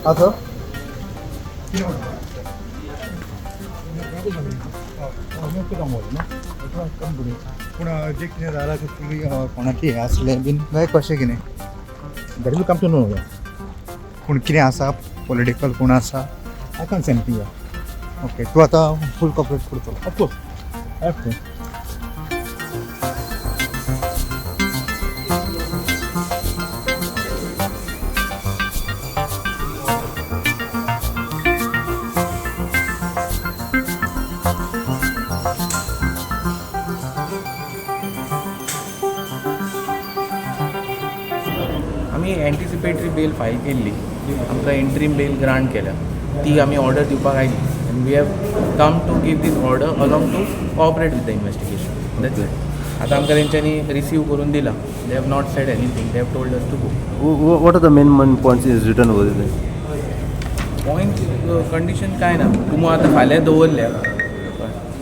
हां सर. पूण जे कितें जालां तें तुमी कोणाची हें आसलें बीन काय कशें कितें, that will come to know. कोण कितें आसा, पॉलिटिकल कोण आसा, I can send you. Okay, तूं आतां फूल कॉपरेट करतलो? Of course, I have to. आमी एन्टिसिपेटरी बेल फायल केल्ली. आमकां इंट्रीम बेल ग्रांट केल्या. ती आमी ऑर्डर दिवपाक आयली आनी we have come to give this order along to cooperate with the investigation. That's it. आतां आमकां तेंच्यांनी रिसीव करून दिला. They have not said anything. They have told us to go. What are the main points is written over there? Point condition काय ना. तुमकां आतां फाल्यां दवरल्या.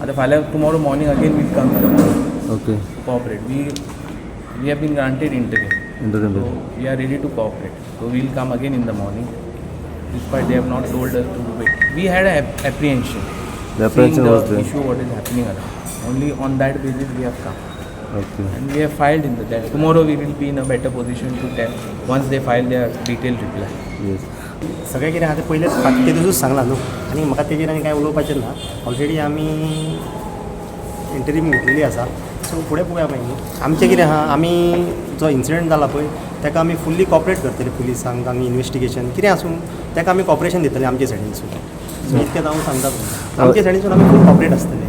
आतां फाल्यां, tomorrow morning again we'll come to cooperate. We have been granted interim. Interim So bail. We are ready to cooperate. So we'll come again in the morning. Despite they have not told us to wait. We had an apprehension. The apprehension seeing the was there. Issue what is happening around. Only on that basis we have come. And we have filed in the that. Tomorrow we will be in a better position to tell once they file their detailed reply. सगळें कितें आहा तें पयलेच ते दिसूच सांगलां न्हू. आनी म्हाका तेजेर आनी कांय उलोवपाचें ना. ऑलरेडी आमी इंटरीम घेतलेली आसा, सो फुडें पळोवया मागीर न्हू. आमचें कितें आहा, आमी जो इन्सिडंट जाला पळय ताका आमी फुल्ली कॉपरेट करतले. पुलिसांक आमी इन्वेस्टिगेशन कितें आसूं ताका आमी कॉपरेशन दितले आमचे सायडीनसून. सो इतकें हांव सांगता तुमकां, आमच्या सायडीनसून आमी फूल कॉपरेट आसतले.